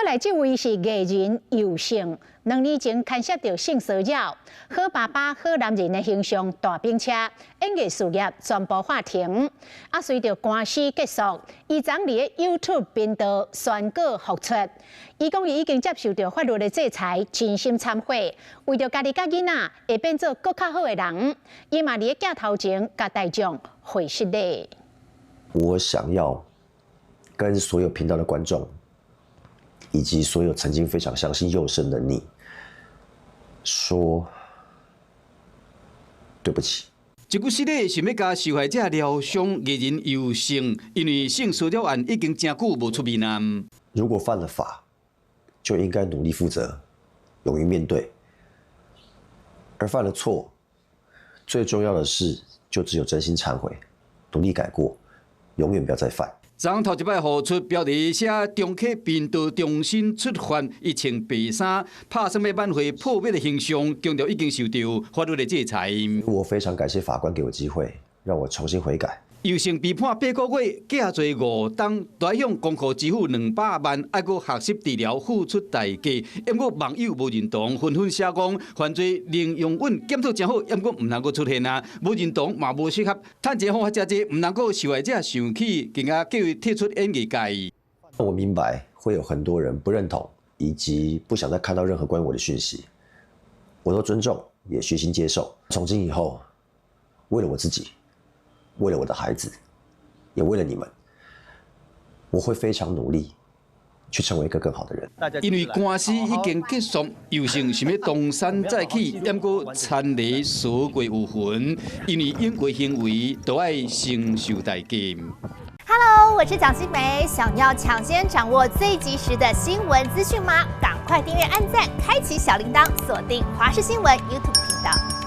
過來這位是藝人宥勝，2年前牽涉著性騷擾，好爸爸、好男人的形象大反車，演藝事業全部喊停。啊，隨著官司結束，伊昨佇咧 YouTube 頻道宣告復出。伊講伊已經接受著法律的制裁，真心懺悔，為著家己佮囡仔會變做閣較好的人，伊嘛佇咧鏡頭前共大眾回失禮。我想要跟所有頻道的觀眾，以及所有曾經非常相信宥勝的你，說對不起。這句失禮是欲共受害者療傷，藝人宥勝，因為性騷擾案已經誠久無出面啊。如果犯了法，就應該努力負責，勇於面對。而犯了錯，最重要的是就只有真心懺悔，努力改過，永遠不要再犯。昨昏頭一擺復出，標題寫重啟頻道重新出發，伊穿白衫，拍算欲挽回破滅的形象，強調已經受著法律的制裁。我非常感謝法官給我機會，讓我重新悔改。宥勝被判8個月，假坐5冬，著向公庫支付200萬，猶閣學習治療付出代價。毋過網友無認同，紛紛寫講犯罪零容忍，檢討誠好，毋過毋通閣出現啊！無認同嘛無適合，趁錢方法誠濟，毋通閣受害者生氣，更加叫伊退出演藝界。我明白會有很多人不認同，以及不想再看到任何關於我的訊息，我都尊重，也虛心接受。從今以後，為了我自己，為了我的孩子，也為了你們，我會非常努力去成為一個更好的人。因為官司已經結束，宥勝想欲東山再起，毋過田螺鎖過有痕，因為演過行為都愛承受代價。 Hello，我是蔣新梅，想要搶先掌握最及時的新聞資訊嗎？趕快訂閱、按讚、開啟小鈴鐺，鎖定華視新聞 YouTube 頻道。